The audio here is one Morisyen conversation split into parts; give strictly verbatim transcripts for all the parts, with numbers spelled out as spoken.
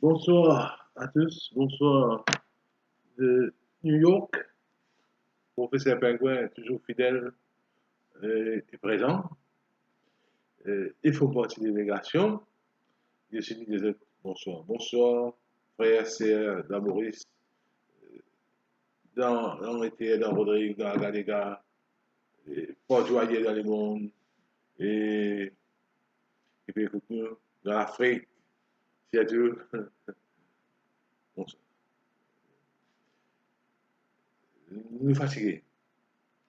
Bonsoir à tous, bonsoir de New York. Professeur Pingouin, toujours fidèle, euh, et présent. Euh, ils font partie de la délégation. Virginie Desert, bonsoir. Bonsoir, frères, sœurs, dan Moris, euh, dan Langliter, dan Rodrig, dan Agadega, e partou ayer dan lemond, e ki pe ekout nou dan Lafrik, sirtou. Bon, nou fatige,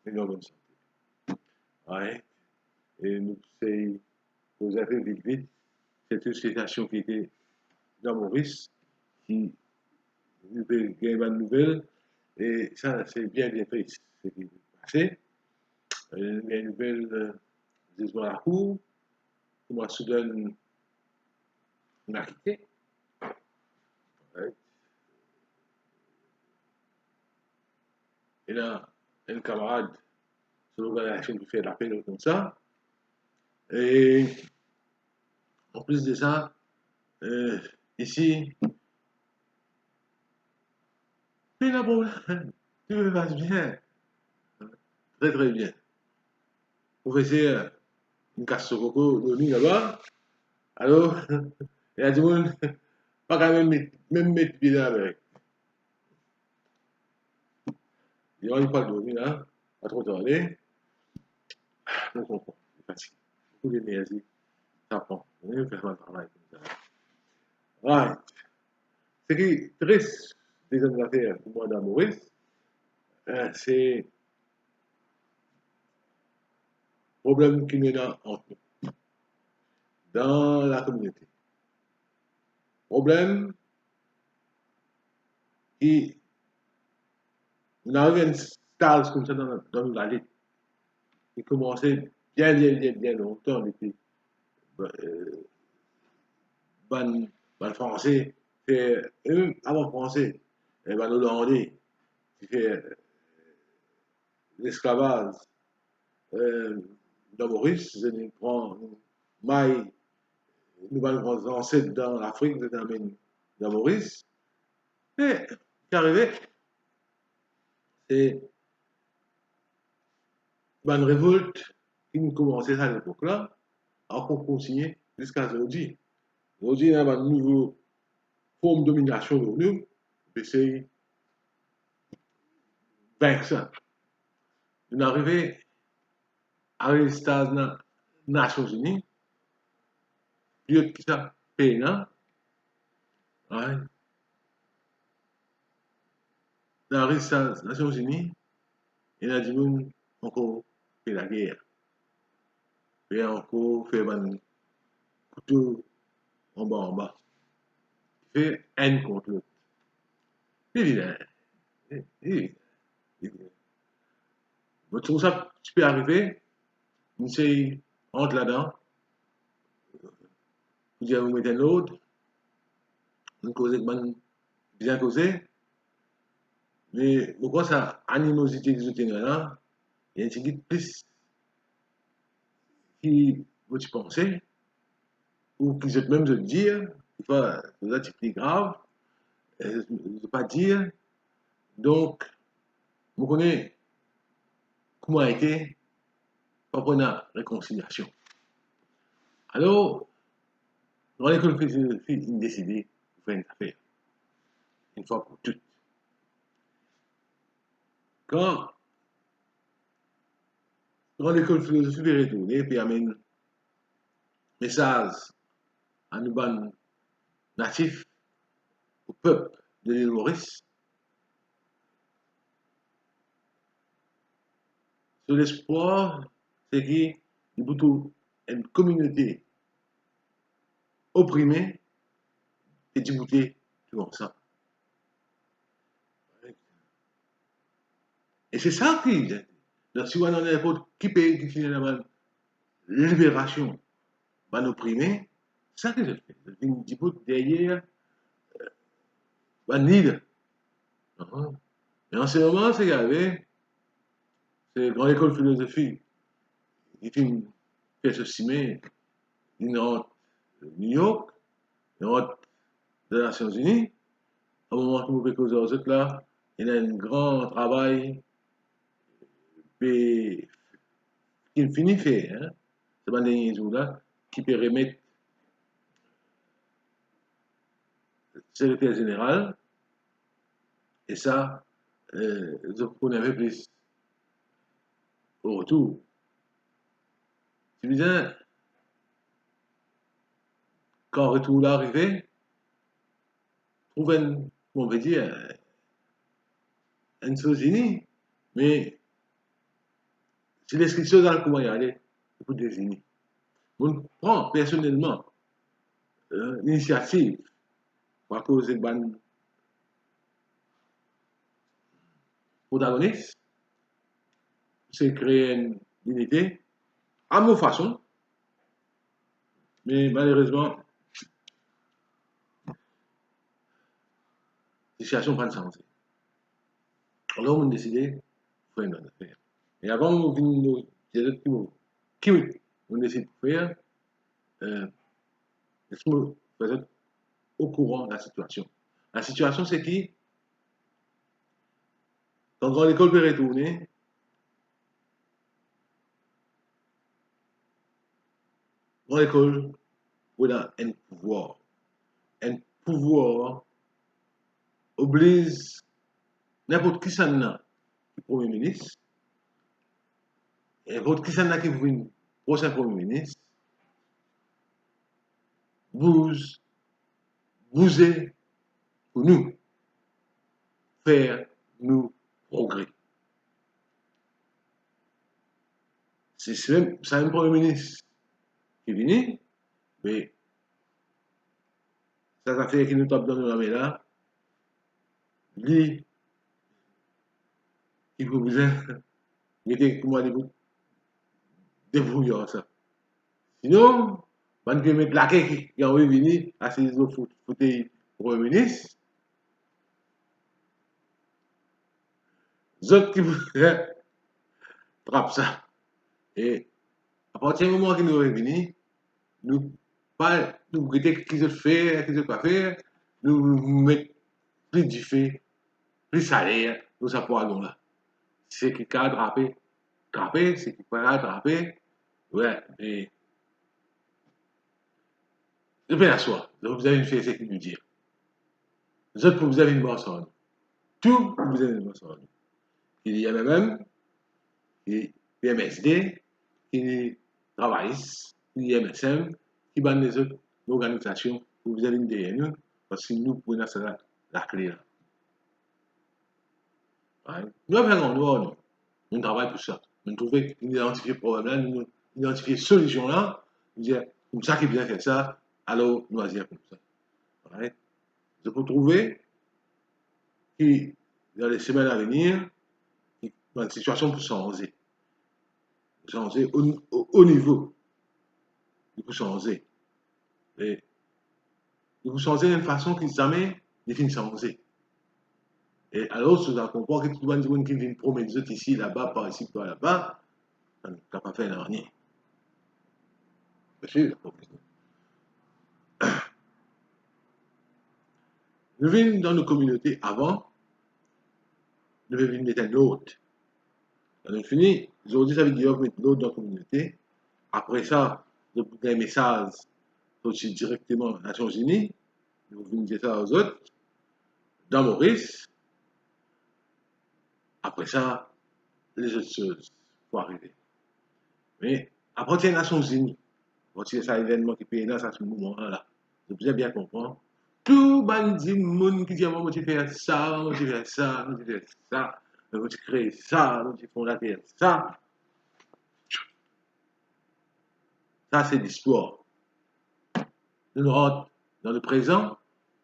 me nou an bonn sante. Right? E nou sey koz inpe vit, vit, sirtou sitasion ki ete dan Moris, ki nou pe gagn bann nouvel, e sa, se bien, bien tris, seki pase. E, nou gagn nouvel, e, zizman lakour, kouma Soudan inn akite. Right? Ena enn kamarad so lorganizasion ki fer lapel koumsa. E anplis de sa, e, isi, pena problem, tou se pas bien. Tre, tre bien. Profeser inn kas so koko lor li laba. Alor, ena dimoun pa kapav mem met, mem met pie dan Lamerik. Li anvi pral dormi la, pa tro tarde. Nou konpran, li fatige. Boukou lenerzi sa pran. Li fer bann travay koumsa. Right. Seki tris, deziem zafer pou mwa dan Moris, e, se problem ki nou ena ant nou dan lakominote. Problem ki nou ariv enn staz koumsa dan, dan nou lalit. Li koumanse bien, bien, bien, bien lontan depi, e, bann, bann Franse fer, e mem avan Franse, e, bann Olande ti fer, e, lesklavaz, e, dan Moris, zot inn pran may nou bann gran zanset dan Lafrik, zot inn amenn dan Moris. Me ki arive, se bann revolt ki inn koumanse sa lepok la, ankor kontigne ziska zordi. Zordi, ena bann nouvo form dominasion lor nou, pe sey vink sa. Nou arive a lestaz na, Nasion Zini, pli ot ki sa, pena. Right? Dan lestaz Nasion Zini, ena dimoun ankor pe lager, pe ankor fer bann kouto anba anba, fer enn kont lot. Li vilin. Li, li vilin. Li vilin. Mo trouv sa ti pe arive, mo sey rant ladan, pou dir nou met enn lord, nou koze ek bann bizin koze, me mo krwar sa animozite ki zot ena la, li enn tigit plis ki mo ti panse, ou ki zot mem zot dir, defwa, sa ti pli grav, e, zot pa dir. Donk, mo kone kouma ete, pa pou ena rekonsiliasion. Alor, Gran Lekol Filozofi inn deside pou fer enn zafer, enn fwa pou tou. Kan Gran Lekol Filozofi pe retourne, pe amenn mesaz a nou bann natif, o pep de Lil Moris. So lespwar, se ki li pou trouv enn kominote oprime, pe diboute tou ansam. E se sa ki, donk, si ou al dan ninport ki pei ki finn ena bann liberasion bann oprime, sa ki zot fer, zot vinn dibout deryer, e, bann lider. E an se moman, seki arive, se Gran Lekol Filozofi ki finn fer so sime, li rant New York, li rant dan Nasion Ini, a moman ki mo pe koz ar zot la, ena enn gran travay pe, ki fini fer, hein. Se bann dernie zour la, ki pe remet sekreter zeneral, e sa, eh, zot pou kone enpe plis o retour. Ti bizin, kan retour la arive, trouv enn, kouma on pe dir, enn soz ini, me si lespri soz al kouma li ale, li pou dezini. Mo pran personelman, eh, linisiativ pou al koz ek bann protagonis, se kree enn linite, a mo fason, me malerezman, sitiasion pa'nn sanze. Alor, mo'nn deside fer enn lot zafer. E avan mo vinn dir zot ki mo, ki mo'nn deside pou fer, eh, les mo fer zot okouran lasitiasion. Lasitiasion, se ki, kan gran lekol pe retourne, gran lekol pou ena enn pouvwar. Enn pouvwar obliz ninport kisannla ki premie minis, ninport kisannla ki pou vinn prosin premie minis, bouz, bouze pou nou, fer nou progre. Si, si mem, sa mem premie minis ki vini, me sa zafer ki nou tap dan nou lame la, li ki pou bizin gete kouma li pou debrouy ar sa. Sinon, bann ki met lake ki, ki anvi vini asiz lor fou-, foutey premie minis, zot ki pou trap sa. E apartir moman ki nou revini, nou pa, nou gete ki zot fer, ki zot pa fer, nou met pli dife, pli saler lor sa pwazon la. Seki kapav trape, trape, seki pa kapav trape, we, e zot pena swa, zot pou bizin vinn fer seki nou dir. Zot pou bizin vinn mars ar nou. Tou pou bizin vinn mars ar nou. Ki li M M M, ki li M S D, ki li Travayis, ki li M S M, ki bann lezot lorganizasion pou bizin vinn deryer nou, parski nou pou ena sa la, lakle la. Right? Nou pa fer gran nwa, nou. Nou travay pou sa. Nou trouve, nou idantifie problem la, nou idantifie solision la, nou dir, koumsa ki bizin fer sa, alor nou azir koumsa. Right? Zot pou trouve ki dan le semenn avenir, ki bann sitiasion pou sanze. Pou sanze o, o, o nivo. Li pou sanze. E li pou sanze dan enn fason ki zame li finn sanze. E alor, si zot konpran ki tou bann dimoun ki vinn promet zot isi, laba, par isi, par laba, sa kapav fer nanye. Bien sir, nou vinn dan nou kominote avan, nou pe vinn met enn lord. Kan nou fini, zordi sa vedir met lord dan kominote. Apre sa, zot pou gagn mesaz sorti direkteman Nasion Ini, nou vinn dir sa ar zot, dan Moris. Apre sa, lezot soz pou arive. Me apartir Nasion Ini, apartir sa evennman ki pe ena sa, sa moman la, zot bizin bien konpran. Tou bann dimoun ki dir, "Mwa, mo ti fer sa, mo ti fer sa, mo ti fer sa, mo ti kree sa, mo ti fondater sa." Sa, se listwar. Nou rant dan le prezan,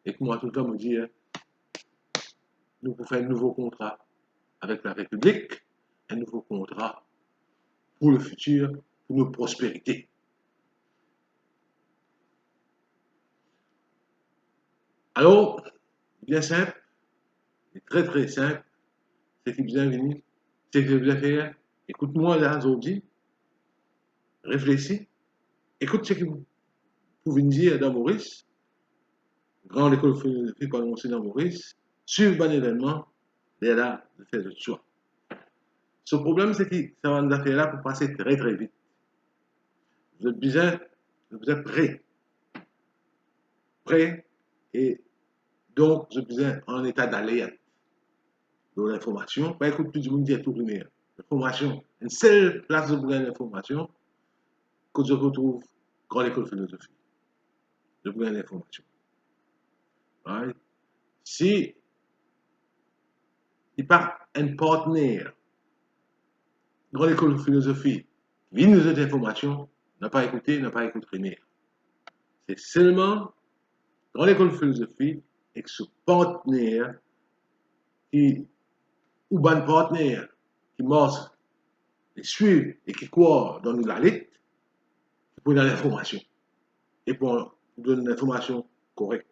e kouma toultan mo dir, nou pou fer enn nouvo kontra avek larepiblik, enn nouvo kontra pou lefitir, pou nou prosperite. Alor, bien sinp, e tre, tre sinp, seki bizin vini, seki bizin fer, ekout mwa la zordi, reflesi, ekout seki pou vinn dir dan Moris, Gran Lekol Filozofi pou anonse dan Moris, swiv bann evennman, lerla zot fer zot swa. So problem se ki sa bann zafer la pou pase tre, tre vit. Zot bizin, zot bizin pre. Pre, e donk zot bizin an eta dalert lor linformasion. Pa ekout tou dimoun dir tou rimer. Linformasion, enn sel plas zot pou gagn linformasion, kot zot pou trouv Gran Lekol Filozofi. Zot pou gagn linformasion. Right? Si li pa enn partner Gran Lekol Filozofi ki vinn donn zot linformasion, napa ekoute, napa ekout rimer. Se selman Gran Lekol Filozofi ek so partner ki, ou bann partner ki mars e swiv e ki krwar dan nou lalit, ki pou ena linformasion e pou donn linformasion korek.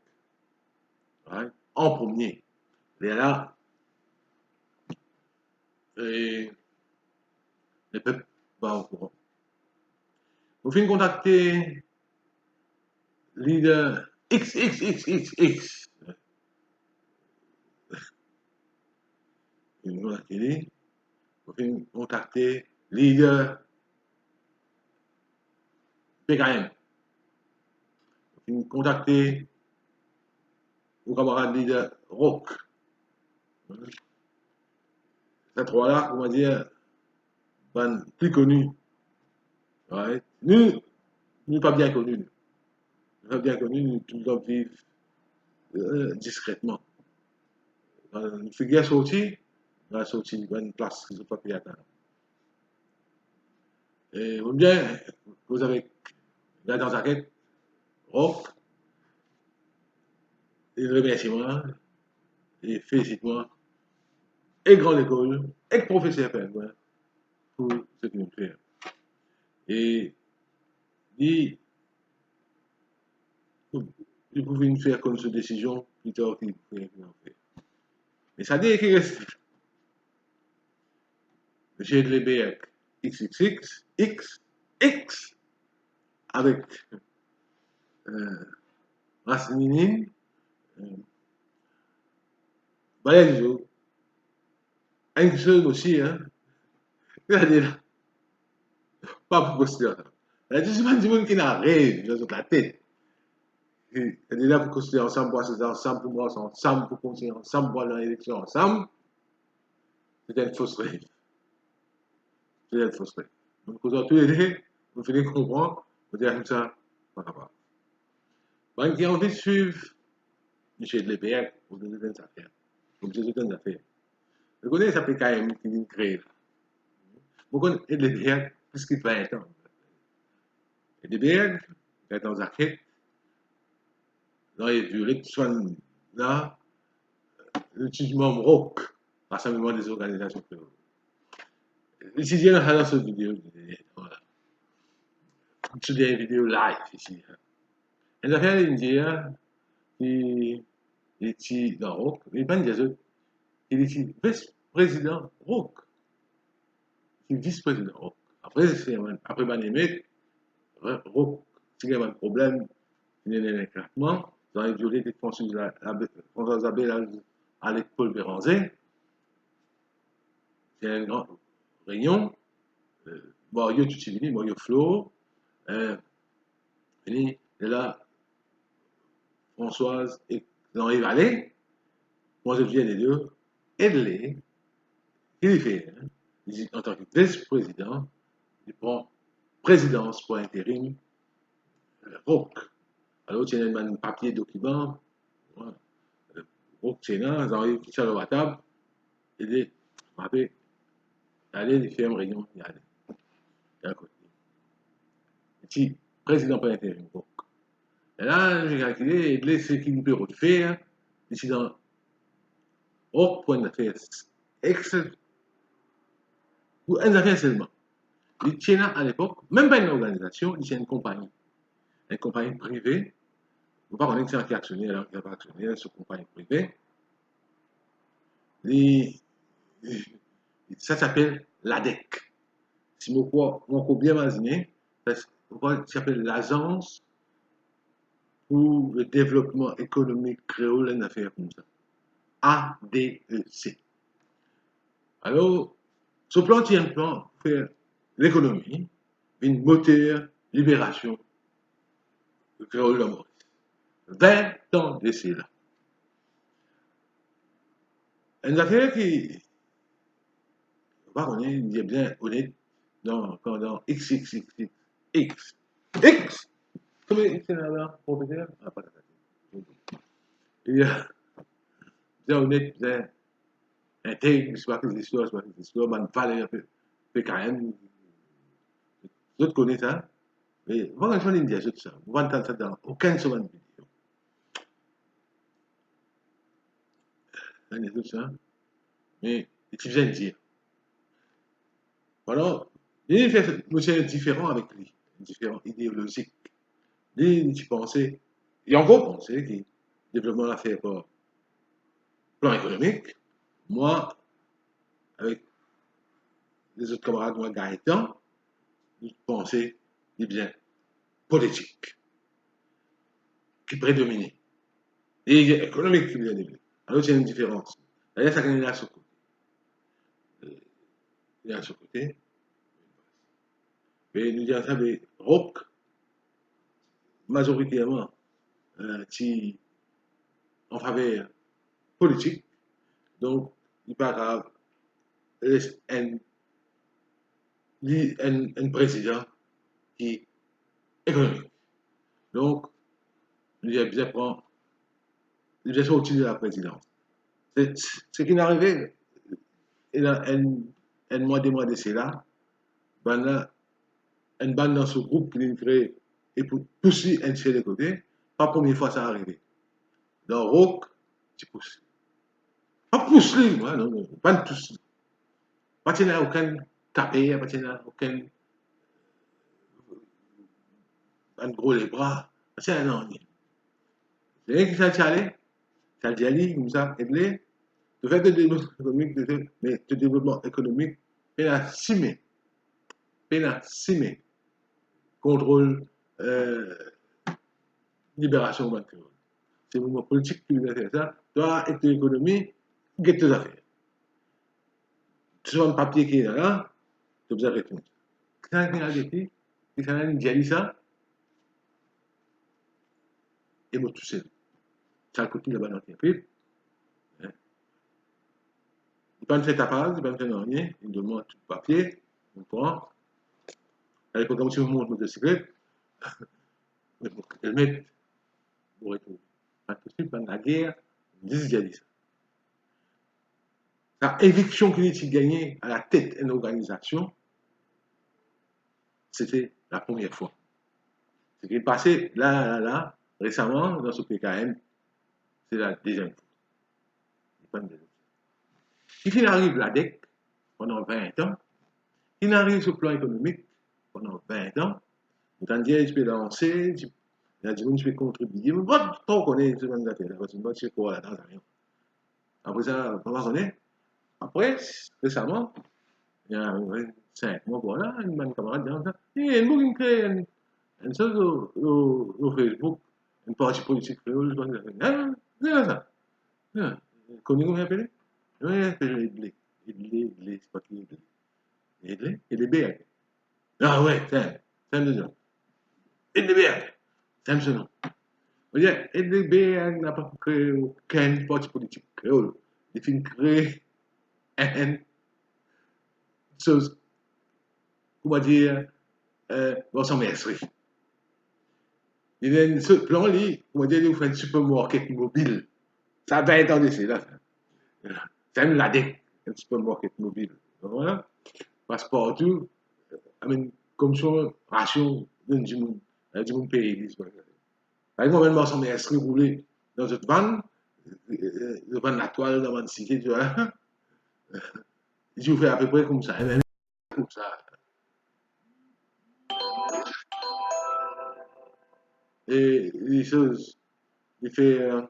Right? An premie. Lerla, e, lepep va okouran. Mo finn kontakte lider X X X X X. Finn kontakte li. Mo finn kontakte lider P K M. Mo finn kontakte ou kamarad lider Rok. Sa trwa la, koumadir, bann pli koni. Right? Nou, nou pa bien koni, nou. Nou pa bien koni, nou toultan viv, eh, diskretman. Kan nou figir sorti, nou al sorti bann plas ki zot pa pe atann. E mo bien koz avek Gaetan Zaket, Rok, li remersie mwa, li felisit mwa, ek Gran Lekol, ek profeser Pengwin, pou seki nou fer. E li, li pou vinn fer konn so desizion pli tar ki fer, ki fer. Me sa de ki reste, Misie Edleberg, X X X, X X, avek, eh, Ras Ninin, eh, Baler Dizo, enn kiksoz osi, hein. Gade la. Pa pou konsidere sa. Gade, se bann dimoun ki ena rev dan zot latet. Ki, gade la pou konsidere ansam, pou asize ansam, pou mars ansam, pou konsiy ansam, pou al dan eleksion ansam. Se enn fos rev. Se enn fos rev. Donk, koz ar toulede, nou fini konpran, nou dir koumsa, pa kapav. Bann ki anvi swiv Misie Edleberg, pou dir zot enn zafer. Pou dir zot enn zafer. Zot kone sa P K M ki vinn kree la. Mo konn Edleberg plis ki vin an. Edleberg, Gaetan Zaket, dan Violet Swan la, li ti manm Rok, Rassemblement des Organisations Créoles. Li ti dir dan so video, vwala. So dernie video live isi. Enn zafer li dir, ki li ti dan Rok, li pa dir zot, ki li ti vis-prezidan Rok. Ti vis-prezidan Rok. Apre, se, apre bann emet, Rok ti gagn bann problem, finn ena enn leklatman, zot al violet Françoise La-, Labe-, Françoise Labelle al, al ek Paul Bérenger. Ti ena enn gran reynion, eh, Mario tou ti vini, Mario Flore, eh, vini, e la, Françoise ek Jean-Yves ale, kouma zot vinn de, Edle, ki li fer, hein? Li, antan ki vis-prezidan, li pran prezidans par interim, eh, Rok. Alor, ti ena bann papie, dokiman, Rok ti ena, Jean-Yves ti lor latab, li dir, mo pe ale, li ferm reynion, li ale. Li al kot li. Li ti prezidan par interim, Rok. E la, li kalkile, Edle, seki li pe rod fer, li ti dan Rok pou enn zafer ex-, pou enn zafer selman. Li ti ena alepok, mem pa enn lorganizasion, li ti ena enn konpagni. Enn konpagni prive. Mo pa kone ki aksioner la, ki pa aksioner, se konpagni prive. Li, li, sa ti apel Ladec. Si mo krwar, mo ankor bien mazine, parski mo krwar ti apel Lazans pour le développement économique créole, enn zafer koumsa. A D E C. Alor, so plan ti enn plan pou fer lekonomi vinn moter liberasion kreol dan Moris. Vin tan de sela. Enn zafer ki, mo pa kone, li bizin onet dan, dan X X X X. X. X! Kouma X ena la, profeser? Ah, pa sa. Li bizin onet, bizin integ, se pa ki zistwar, se pa ki zistwar, bann valer P K M, zot kone sa. Me mo pa kone si mo inn dir zot sa, mo pa tann sa dan okenn so bann video. Tann zot sa, me li ti bizin dir. Alor, li fer, mo ti diferan avek li, diferan ideolozik. Li, li ti panse, li ankor panse ki devlopman la fer par plan ekonomik. Mwa, avek lezot kamarad mwa, Gaetan, nou panse li bizin politik ki predomine. E ekonomik ki bizin devlope. Alor, ti ena enn diferans. Dayer, sakenn ena so kote. Ena so kote. Me nou dir sa, me Rock, mazoriterman, eh, ti an faver politik. Donk, li pa kapav les enn, li enn, enn prezidan ki ekonomik. Donk, li bizin pran, li bizin sorti de laprezidans. Se, seki arive, ena enn, enn mwa, de mwa de sela, bann la, enn bann dan so group ki linn kree e pou pous li enn sel kote, pa premie fwa sa arive. Dan Rock, ti pous li. Pa pous li, non, non, non, pa pous li. Pa ti ena okenn kaper, pa ti ena okenn bann gro lebra, pa ti ena nanye. Seki sa ti ale, sa dir li koumsa, Edley, to fer to devlopman ekonomik, to, me to devlopman ekonomik pena sime, pena sime kontrol, eh, liberasion bann kreol. Se mouvman politik ki bizin fer sa. Twa ek to ekonomi, get to zafer. Selman papie ki ena la, to bizin reponn. Kisannla inn al get li, kisannla inn dir li sa, e mo tousel. Sa kot li laba dan Kin Pip. Li pa'nn fer tapaz, li pa'nn fer nanye, li donn mwa tou papie, mo pran. Alepok, mo ti mont motosiklet, met mo elmet, mo retourn. Pa posib, bann lager, zis dir li sa. Sa eviksion ki li ti gagne alatet enn lorganizasion, sete lapremier fwa. Seki pase la, la, la, resaman, dan so P K M, se ladeziem fwa. Li pa'nn dir. Ki finn ariv Ladek pandan vin an, ki finn ariv so plan ekonomik pandan vin an, mo tann dir li ti pe lanse, ti, ena dimoun ti pe kontribie, mo pa tro kone so bann zafer la, parski mo pa ti krwar ladan zame. Apre sa, mo pa kone. Apre, resaman, ena sink mwa par la, enn bann kamarad dir sa, "Eh, enn boug inn kree enn, enn soz lor, lor, lor Facebook, enn parti politik kreol, mo pa kone." Ah, se sa. Ah, kone kouma li apele? Wi, li apel Edley. Edley, Edley, se pa ki Edley. Edley? Edley Berg. Ah wi, sa, sa, non, non. Edley Berg. Sa, se non. Mo dir, Edley Berg napa kree okenn parti politik kreol. Li finn kree enn soz, kouma dir, eh, marsan merseri. Li ena enn so plan, li, kouma dir, li pou fer enn sipermarket mobil. Sa vin an de sela, sa. Sa enn Ladek, enn sipermarket mobil. Ou konpran? Pas partou, I mean, komision rasion donn dimoun, eh, dimoun peye li, se pa sa. Par exanp, enn marsan merseri roule dan zot vann, eh, eh, zot vann latwal dan bann site, to trouve. Li ti pou fer apepre koumsa, eh ben, koumsa. E li soz, li fer,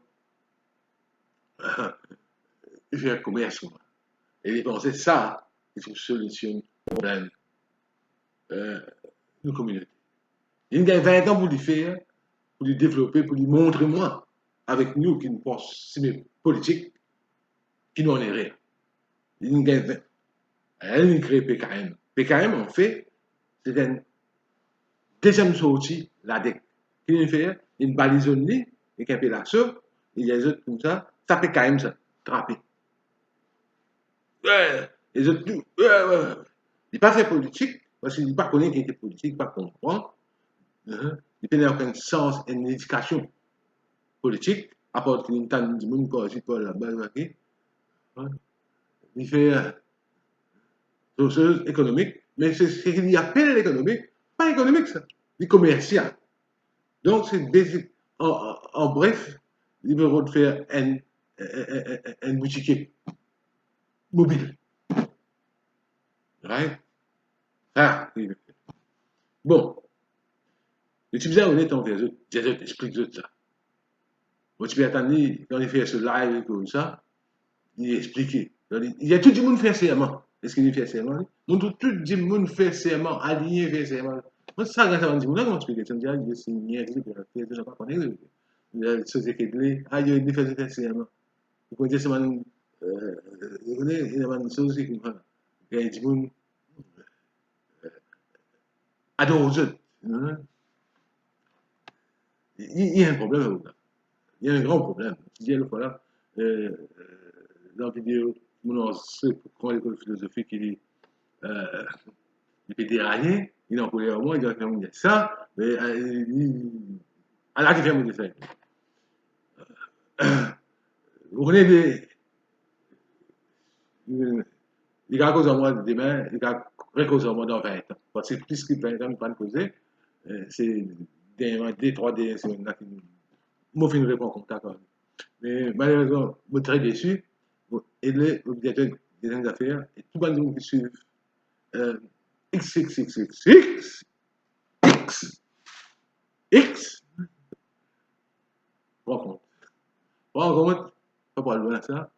li fer komers koumsa. E li panse sa, li pou solisionn problem, eh, nou kominote. Li gagn vin an pou li fer, pou li devlope, pou li montre mwa avek nou ki nou pans sime politik, ki nou an erer. Li gagn, li kre P K M. P K M, anfet, se enn deziem sorti Ladek. Ki li fer? Li baliz li ek enpe laso, li dir zot koumsa, sa P K M sa, trape. Wi, e zot tou, wi, wi. Li pa fer politik, parski li pa kone ki ete politik, li pa konpran. Li pena okenn sans, enn ledikasion politik, apar ki li tann dimoun par isi, par laba, par ki. Li fer, eh, soz ekonomik, me se, seki li apel ekonomik, pa ekonomik sa, li komersial. Donk, se de, an, an, an bref, li pe rod fer enn, enn, enn, enn, enn boutike mobil. Right? Sa, li pe fer. Bon. Li ti bizin onet anver zot, dir zot, explik zot sa. Mo ti pe atann li, kan li fer so live koumsa, li explike. Li, li dir tou dimoun fer serman. Eski li fer serman, li? Mo trouv tou dimoun fer serman, aligne fer serman. Mo ti sagrin sa bann dimoun la, kouma ti pe get, mo dir, ah, li sign, li pe fer, li pa kone, li, li, so zot ede li, ah, li fer, fer serman. Ou konn dir sa bann, eh, ou konn, ena bann soz ki koumsa, gagn dimoun, eh, ador zot, hein? Li, li, li ena enn problem avek sa. Li ena enn gran problem. Ti dir lotfwa la, eh, dan video, mo anrezistre pou lekol filozofi ki li, eh, li pe deraye, li ankoler ar mwa, li dir, "Kouma mo dir sa?" Me, eh, li, ala ki fer mo dir sa. Ou kone, li, li kav koz ar mwa demin, li kav rekoz ar mwa dan vin an. Parski plis ki vin an, nou pa'nn koze, eh, se derniereman, de, trwa dernie semenn la ki nou, mo finn repran kontak ar li. Me malerezman, mo tre desi. Bon, e le, mo dir zot, deziem zafer, e tou bann dimoun ki swiv, eh, X X X X X, X, pran kont. Pran kont, pa pou al lwin sa.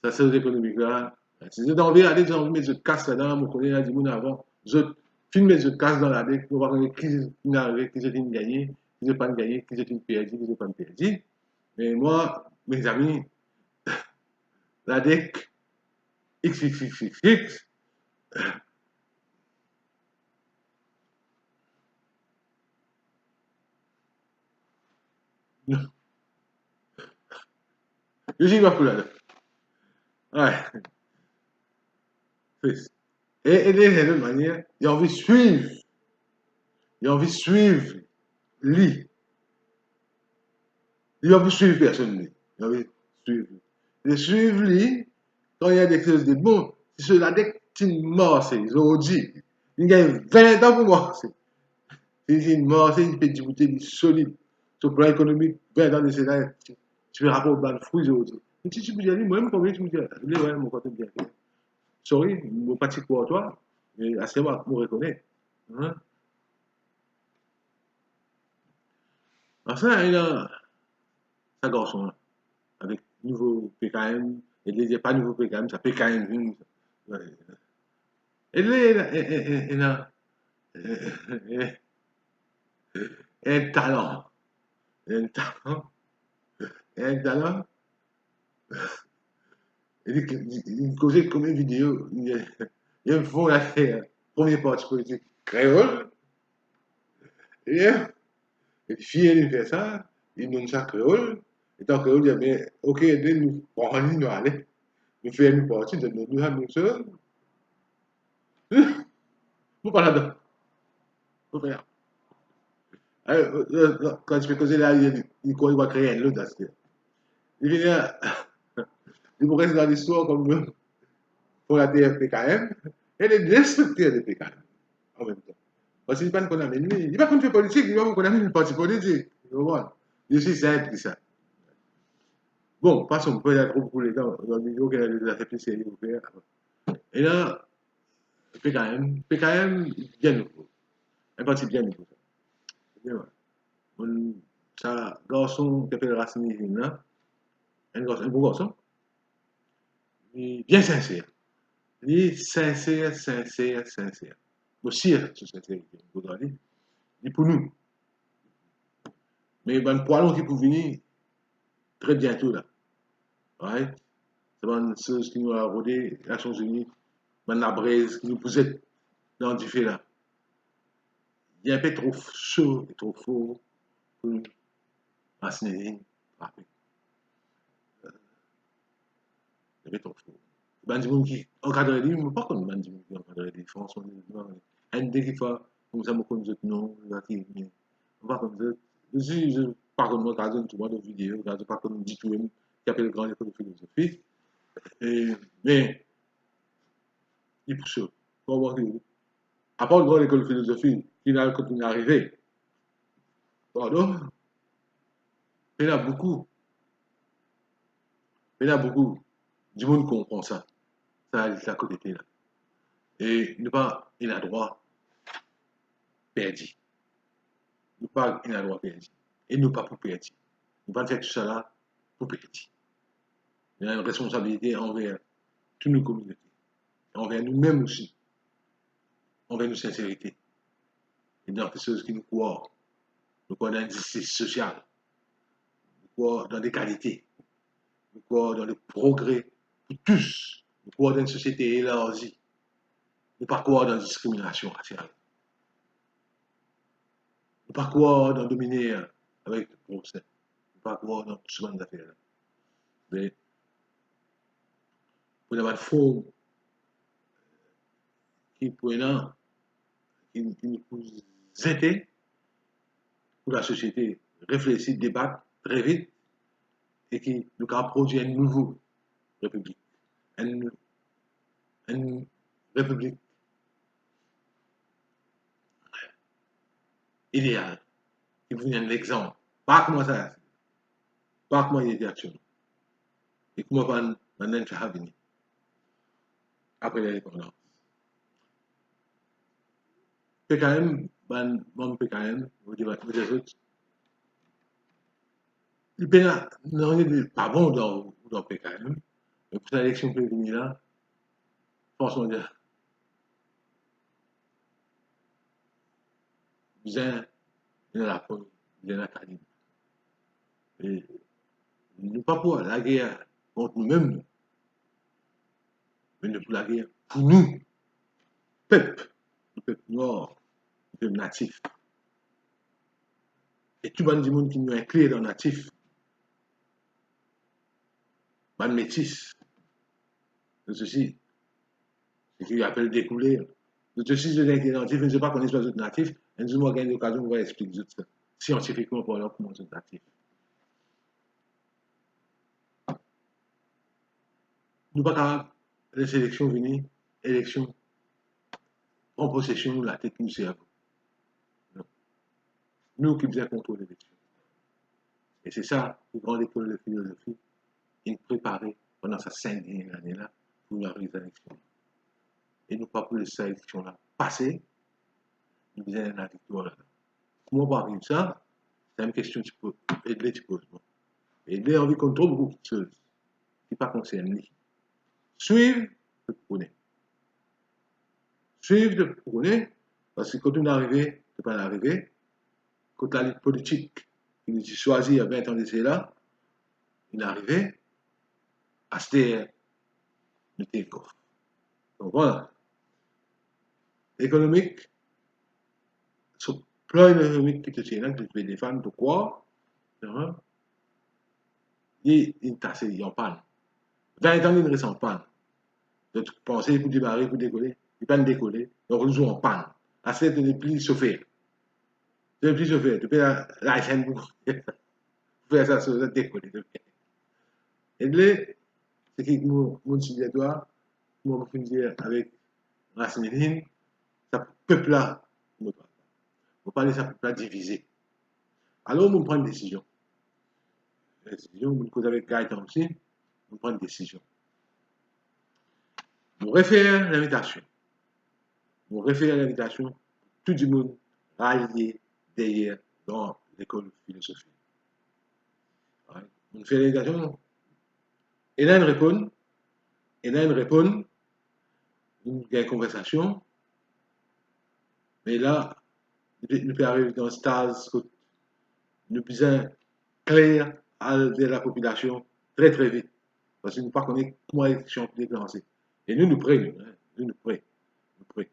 Sa, se ekonomik la. Si zot anvi ale, zot anvi met zot kas ladan, mo kone ena dimoun avan zot finn met zot kas dan Ladek, mo pa kone ki finn arive, ki zot finn gagne, ki zot pa'nn gagne, ki zot finn perdi, ki zot pa'nn perdi. Me mwa, mezami, Ladek, X X X X X, non. Li dir, li pa pou ladan. Ay. Tris. E, e de lot manier, li anvi swiv. Li anvi swiv li. Li pa pou swiv personn, li. Li anvi swiv li. Li swiv li, kan li ena kiksoz de bon, si so Ladek ti marse zordi, li gagn vin an pou marse. Si li marse, li pe diboute, li solid. So plan ekonomik, vin an de sela, ti, ti pe raport bann fri zordi. Me si ti pou dir li, mwa, mo konpran, ti pou dir, le, wi, mo konpran bien. Sorry, mo pa ti krwar twa, me aster mo, mo rekonet. Hein? Anfin, ena sa garson la, avek nouvo P K M, e li dir pa nouvo P K M, sa P K M vinn. E li ena, e, e, e, ena, e, e, enn talan. Enn talan. Enn talan. Li, li, li koze konbien video, li, li finn fer premie parti politik kreol. Ebien, li fier li fer sa, li donn sa kreol. Letan kreol dir, "Be, ok, ede nou pran li, nou ale. Nou fer nou parti, donn nou sa, nou soz." Mo pa ladan. Mo fer. Eh, eh, eh, kan ti pe koze la, li, li, li krwar li va kree enn lot aster. Li vini, li pou res dan listwar kom fondater P K M e le destrikter de P K M an mem tan. Parski li pa konn amenn li, li pa konn fer politik, li pa konn amenn parti politik. Ou konpran? Li osi sinp ki sa. Bon, pason, pa pran tro boukou letan, dan video, ki ena de zafer pli serye pou fer. E la, P K M, P K M, bien nouvo. Enn parti bien nouvo. Bien, wi. Bon, sa garson ki apel Racine Hizine la, enn garson, enn bon garson. Li bien sinser. Li sinser, sinser, sinser. Mo sir so sinserite, mo kontan li. Li pou nou. Me bann pwalon ki pou vini tre biento la. Right? Sa bann soz ki nou al rode Nasion Zini, bann labrez ki nou pou zet dan dife la. Li inpe tro so e tro for pou Martinique trape. Li inpe tro for. Bann dimoun ki ankadre li, mo pa konn bann dimoun ki ankadre li, fransman, mo pa konn. Enn de ki fwa, koumsa mo konn zot non, zot ki, me mo pa konn zot. Zot, zot pa konn mwa, gard zot, mo trouv dan video, gard zot pa konn ditou mem, ki apel Gran Lekol de Filozofi. E, me, li pou so. Kouma ki apar Gran Lekol Filozofi, ki inn al kot inn arive. Pardon? Pena boukou. Pena boukou dimoun konpran sa. Sa, sa kote la. E nou pa ena drwa perdi. Nou pa ena drwa perdi. E nou pa pou perdi. Nou pa fer tousala pou perdi. Nou ena enn responsabilite anver tou nou kominote, anver noumem osi, anver nou sinserite. E dan kiksoz ki nou krwar. Nou krwar dan enn zistis sosial. Nou krwar dan legalite. Nou krwar dan leprogre pou tous. Nou krwar dan enn sosiete elarzi. Nou pa krwar dan diskriminasion rasial. Nou pa krwar dan domine avek prosin. Nou pa krwar dan tou sa bann zafer la. Me pou ena bann form ki pou ena, ki, ki nou pou zete pou lasosiete reflesi, debat tre vit e ki nou kapav prodwir enn nouvo repiblik. Enn, enn repiblik ideal, ki pou vinn enn lexanp. Pa kouma sa, pa kouma li ete aktielman. E kouma bann, bann enn sa vini apre lindepandans. P K M, bann manm P K M, mo dir, mo dir zot, li pena nanye de pa bon dan, dan P K M, me pou sa eleksion pe vini la, fransman dir, bizin ena lapoz, bizin ena kalib. E nou pa pou lager kont noumem, non. Me nou pou lager pou nou, pep, nou pep nwar, nou pep natif. E tou bann dimoun ki nou inkli dan natif, bann metis, zot osi, seki apel dekouler. Zot osi, zot inkli dan natif, me zot pa kone swa zot natif. Enn zour mo gagn lokazion, mo va explik zot sa, siantifikman parlan, kouma zot natif. Nou pa kapav les eleksion vini, eleksion pran posesion nou latet, nou servo. Non. Nou ki bizin kontrol eleksion. E se sa ki Gran Lekol de Filozofi inn prepare pandan sa sink dernie lane la pou nou ariv eleksion. E nou pa pou les sa eleksion la pase, nou bizin ena viktwar la. Kouma pou ariv sa? Se enn kestion ti poz, Edley ti poz mwa. Edley anvi konn tro boukou kiksoz ki pa konsern li. Swiv, to pou kone. Swiv, to pou kone, parski kot nou arive, to pa arive. Kot lalit politik ki nou ti swazir vin an de sela, inn arive, aster nou take off. Donk, vwala. Ekonomik, so plan ekonomik ki to ti ena, ki to ti pe defann, to krwar, li, li kase, li an pann. Vin an li res an pann. Donk, panse pou demare, pou dekole, li pa'nn dekole. Donk, nou zour an pann. Aster, to nepli sofer. To nepli sofer. To pe lay senn pou fer sa, sa dekole. Edley, seki mo, mo ti dir twa, mo finn dir avek Rasmilin, sa pep la, mo pa, mo pa les sa pep la divize. Alor, mo pran enn desizion. Desizion, mo koz avek Gaëtan osi, mo pran enn desizion. Mo refer linvitasion. Mo refer linvitasion pou tou dimoun ralie deryer Gran Lekol Filozofi. Mo fer linvitasion, ena inn reponn, ena inn reponn, nou gagn konversasion, me la, nou pe, nou pe ariv dan staz kot nou bizin kler al ver lapopilasion tre, tre vit. Parski nou pa kone kouma eleksion pou deklanse. E nou, nou pre, nou, hein, nou, nou pre. Nou pre.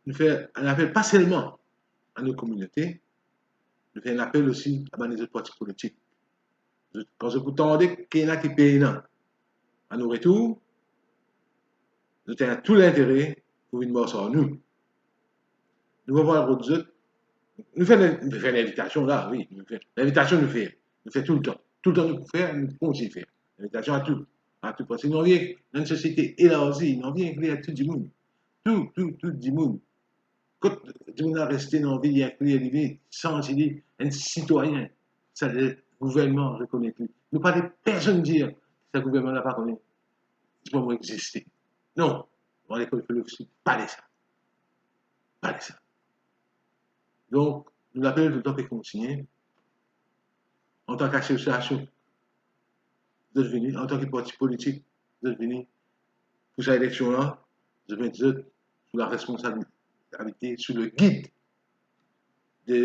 Nou fer enn apel pa selman a nou kominote, nou fer enn apel osi a bann lezot parti politik. Zot, kan zot pou tande ki ena ki pena a nou retour, zot ena tou lintere pou vinn mars ar nou. Nou pa pou al rod zot. Nou fer, nou fer linvitasion la, wi, nou fer linvitasion, nou fer, nou fer toultan. Toultan nou pou fer, nou kontign fer linvitasion a tou, a tou, parski nou anvi enn sosiete elarzi, nou anvi inklir tou dimoun. Tou, tou, tou dimoun. Kot dimoun la reste, nou anvi inklir li, santi li enn sitwayin. Sa gouvernman rekonet li. Nou pa le personn dir ki sa gouvernman la pa kone ki mo existe. Non, dan lekol filozofi, pa de sa. Pa de sa. Donk, nou lapel toultan pe kontigne. Antan ki asosiasion, zot vini, antan ki parti politik, zot vini pou sa eleksion la, zot met zot sou laresponsabilite, sou legid de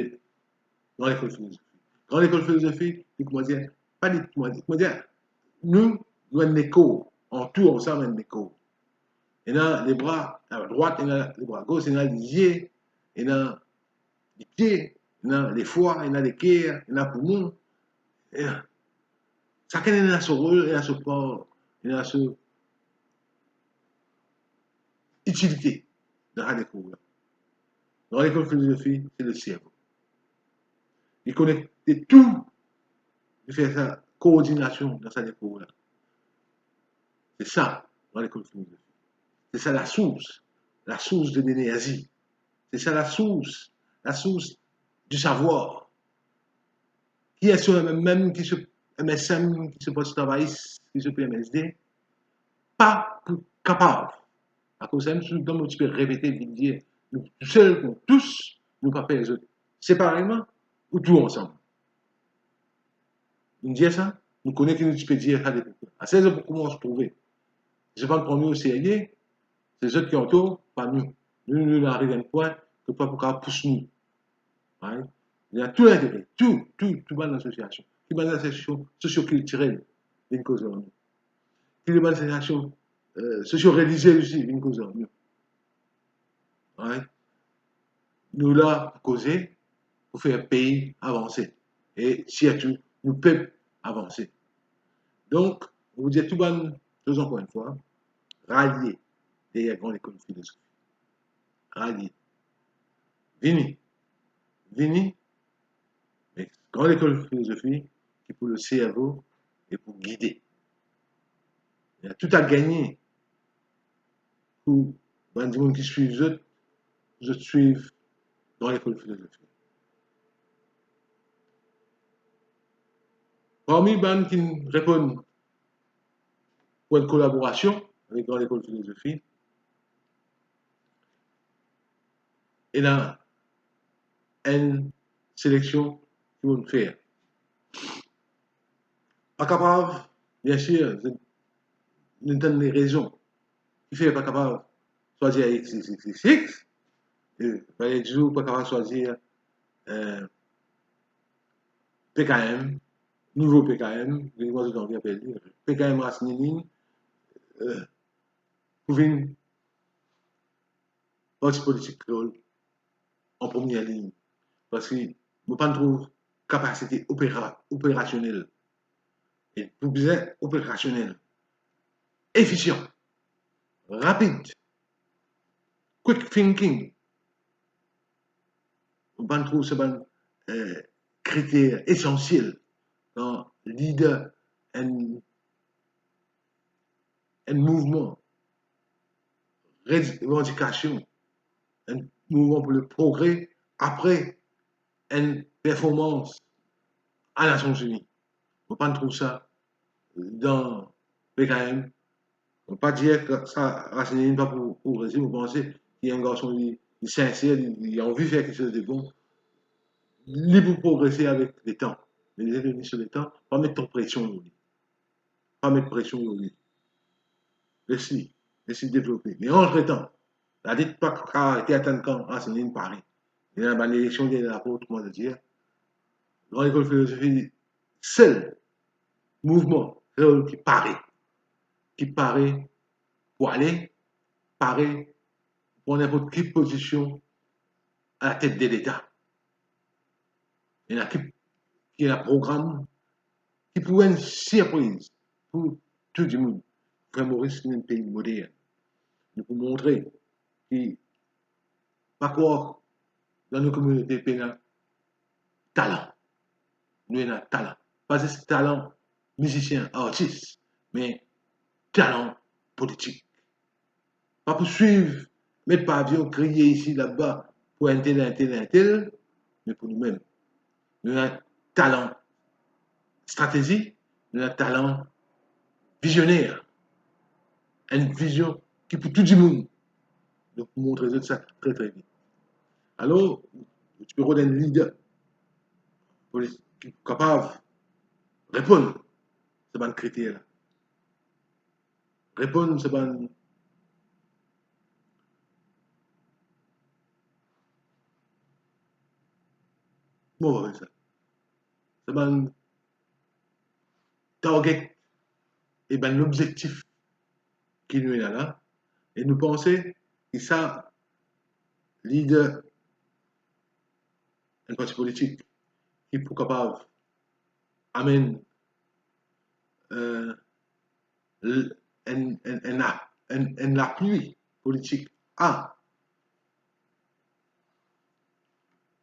Gran Lekol Filozofi. Gran Lekol Filozofi, li, kouma dir, pa li, kouma dir, kouma dir, nou, nou enn lekor, an tou ansam enn lekor. Ena lebra a drwat, ena lebra gos, ena lizie, ena lipie, ena lefwa, ena leker, ena poumon, ena, sakenn ena so rol, ena so par, ena so itilite dan sa lekor la. Gran Lekol Filozofi, se le servo. Li konekte tou, li fer sa koordinasion dan sa lekor la. Se sa, Gran Lekol Filozofi. Se sa lasours, lasours de lenerzi. Se sa lasours, lasours di savwar. Ki ena mem, mem ki so M S M, ki so Parti Travayis, ki so P M S D, pa pou kapav. Akoz sa, nou, dan mo ti pe repete, vinn dir, nou tousel kont tous, nou pa per zot, separeman ou tou ansam. Nou dir sa, nou kone ki nou ti pe dir sa depi. Aster zot pou koumans trouve, zot pa pran nou oserye, se zot ki antor, pa nou. Nou, nou, nou ariv enn pwin ki pa pou kapav pous nou. Right? Ena tou lintere, tou, tou, tou bann asosiasion. Ki bann asosiasion sosio-kiltirel vinn koz ar nou. Ki bann asosiasion, eh, sosio-relizie osi vinn koz ar nou. Right? Nou la pou koze, pou fer pei avanse. E sirtou, nou pep avanse. Donk, mo pou dir tou bann, toz ankor enn fwa, ralie deryer Gran Lekol Filozofi. Ralie. Vini. Vini. Me Gran Lekol Filozofi ki pou le servo e pou gide. Ena tou a gagne pou bann dimoun ki swiv zot, zot swiv Gran Lekol Filozofi. Parmi bann ki reponn pou enn kolaborasion avek Gran Lekol Filozofi, ena enn seleksion ki mo'nn fer. Pa kapav, biensir, nou tann rezon ki fer pa kapav swazir X X X X, e, par exanp, pa kapav swazir, eh, P K M, nouvo P K M, ki mwa zot anvi apel li, P K M Racine Hymne, eh, pou vinn parti politik kreol an premie lign, parski mo pa'nn trouv kapasite opera-, operasionel. E pou bizin operasionel, efisian, rapid, quick thinking, mo pa'nn trouv sa bann, eh, kriter esansiel kan lider enn, enn mouvman revandikasion, enn mouvman pou le progre, apre enn performans a Nasion Zini. Mo pa'nn trouv sa dan P K M. Mo pa dir ki sa Racine Hymne pa pou progrese, mo panse ki enn garson li, li sinser, li, li anvi fer kiksoz de bon, li pou progrese avek letan. Me li done so letan, pa met tro presion lor li. Pa met presion lor li. Les li, les li devlope. Me antretan, lalit pa kapav arete atann kan Racine Hymne pare. ena bann eleksion deryer laport, kouma dir. Gran Lekol Filozofi, sel mouvman kreol ki pare, ki pare pou ale, pare pou pran ninport ki pozision alatet de Leta. Ena ki, ki ena program ki pou enn sirpriz pou tou dimoun. Fer Moris vinn enn pei modern. Nou pou montre ki, pa krwar dan nou kominote pena talan. Nou ena talan. Pa zis talan mizisien, artis, me talan politik. Pa pou swiv, met pavion, kriye isi, laba, pou entel, entel, entel, me pou noumem. Nou ena talan stratezi, nou ena talan vizioner. Enn vizion ki pou tou dimoun. Donk, montre zot sa tre, tre vit. Alor, ti pe rod enn lider politik ki pou kapav reponn sa bann kriter la. Reponn sa bann, kouma nou apel sa? Sa bann target e bann lobzektif ki nou ena la, e nou panse ki sa lider enn parti politik ki pou kapav amenn, eh, l-, enn, enn, enn la-, enn, enn lapui politik a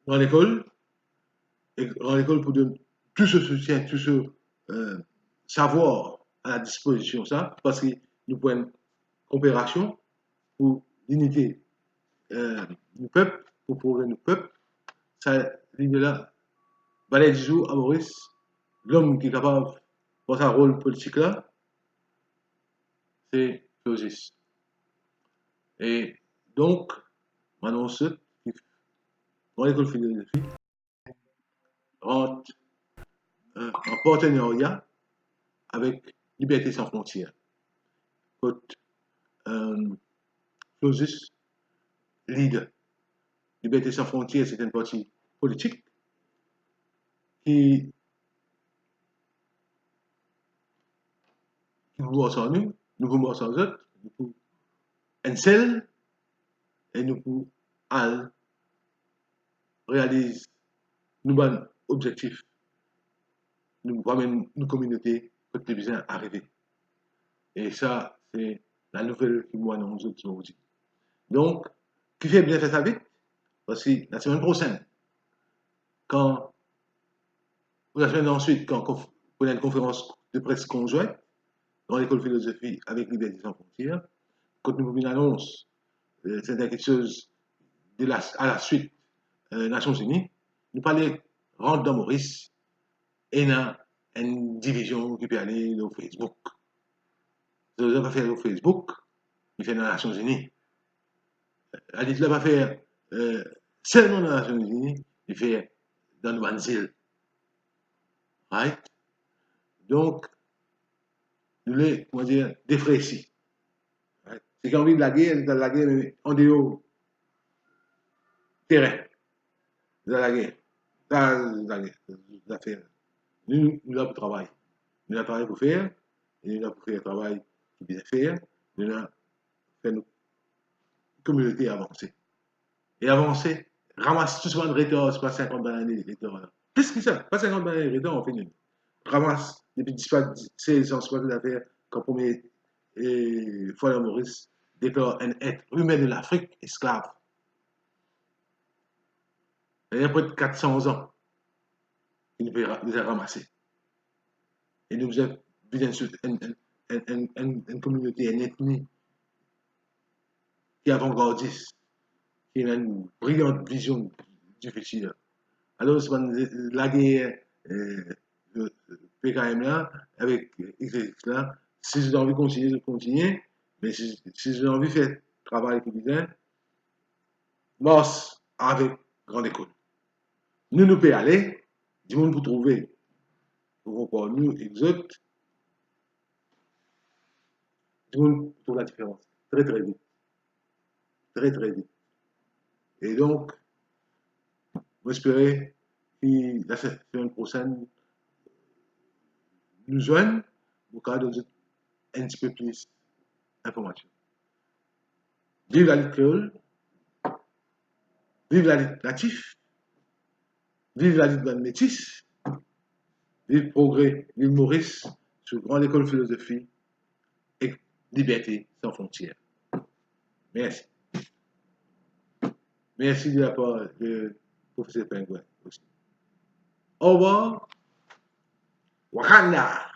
Gran Lekol, e Gran Lekol pou donn tou so soutien, tou so, eh, savwar a la dispozision sa, parski nou pou enn koperasion pou linite, eh, nou pep, pou progre nou pep. Sa lider la, valer dizour a Moris, lom ki kapav pran sa rol politik la, se Clausis. E donk, mo anons ki Gran Lekol Filozofi rant, eh, an partenerya avek Liberté Sans Frontières. Kot, eh, Clausis lider. Liberté Sans Frontières, se enn parti politik ki, ki pou mars ar nou, nou pou mars ar zot, nou pou enn sel, e nou pou al realiz nou bann obzektif, nou pou amenn nou kominote kot li bizin arive. E sa, se lanouvel ki mo anons zot zordi. Donk, kifer bizin fer sa vit? Parski lasemenn prosenn, kan, ou lasemenn answit, kan konf-, pou ena enn konferans de pres konzwint, Gran Lekol Filozofi avek Liberté Sans Frontières, kot nou pou vinn anons, eh, serten kiksoz de la, a la swit, eh, Nasion Zini, nou pa le rant dan Moris, ena enn divizion ki pe ale lor Facebook. Zot, zot pa fer lor Facebook, li fer dan Nasion Zini. Lalit la pa fer, eh, selman dan Nasion Zini, li fer dan nou bann zil. Right? Donk, nou le, kouma dir, defresi. Right? Seki anvi lager, li al lager, me andeor terin. Li al lager. Sa, lager, zafer. Nou, nou, nou la pou travay. Nou ena travay pou fer, e nou la pou fer travay ki bizin fer, nou la fer nou kominote avanse. E avanse, ramas tou sa bann retar, sa sinkant bann lane retar la. Plis ki sa, pa sinkant bann lane retar, anfin, ramas depi dis, pa sez an, sa bann zafer, kan premie, eh, fwa dan Moris deklar enn et imin de Lafrik esklav. Ena pre de kat san an ki nou pe ra-, bizin ramase. E nou bizin, bizin sout enn, enn, enn kominote, enn etni ki avangardis, ki ena enn briyan vizion difisil. Alor, sa bann lager, eh, P K M la, avek X X X la, si zot anvi kontigne, zot kontigne, me si, si zot anvi fer travay ki bizin, mars avek Gran Lekol. Nou, nou pe ale, dimoun pou trouve, pou konpran nou ek zot, dimoun pou trouv ladiferans tre, tre vit. Tre, tre vit. E donk, Mo espere ki lasemenn prosenn nou zwenn, mo kapav donn zot enn tipe plis informasion. Viv lalit kreol, viv lalit natif, viv lalit bann metis, viv progre Lil Moris sou Grande Ecole Philosophie ek Liberté Sans Frontières. Mersi. Mersi de lapar de Profeser Pengwin osi. Orevwar. Wakanda!